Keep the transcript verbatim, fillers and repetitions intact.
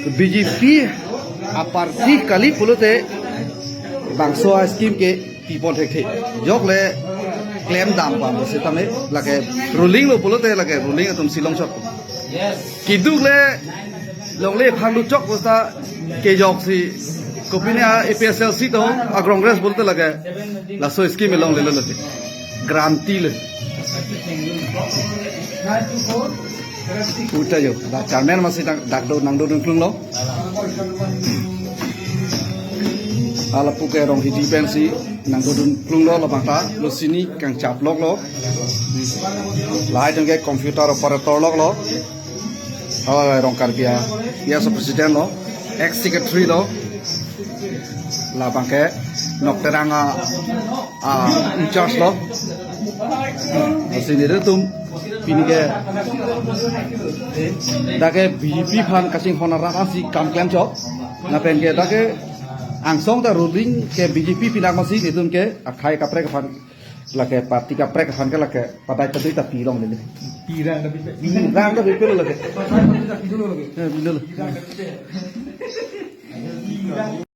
B J P aparty kali pulote bangso a-scheme ke pipon thekthe. Jok le klem dam pam setame lake ruling lo pulote lake ruling atum si longchot. Keduk le longle aphan do chok bosta kejok si kopine a-A P H L C to a-Congress pulote lake laso scheme longle lo lote. Guarantee le. Uta jo, dak chairman masi dak, dak do nangdodun klung lo. Lapu ke Ronghidi pensi nangdodun klung lo, labang ta lo sini kangchap lok lo. Lahai atum ke computer operator lok lo. Oh, Rong Karbi a, vice president lo, ex secretary lo. Labang ke Nokterang a, a, in charge lo. Lasi nelitum pini ke dak ke B J P aphan kachinghon arat aphansi kam klem chok. Lapen ke dak ke angsong ta ruling ke B J P pinak masi nelitum ke akhai kaprek aphan, lake party kaprek aphan ke lake padai padui ta pilong neli. Pirang ta pipe. Pirang ta pipe lo lake. Padai padui ta pilong lo lake. Eh, pilong lo.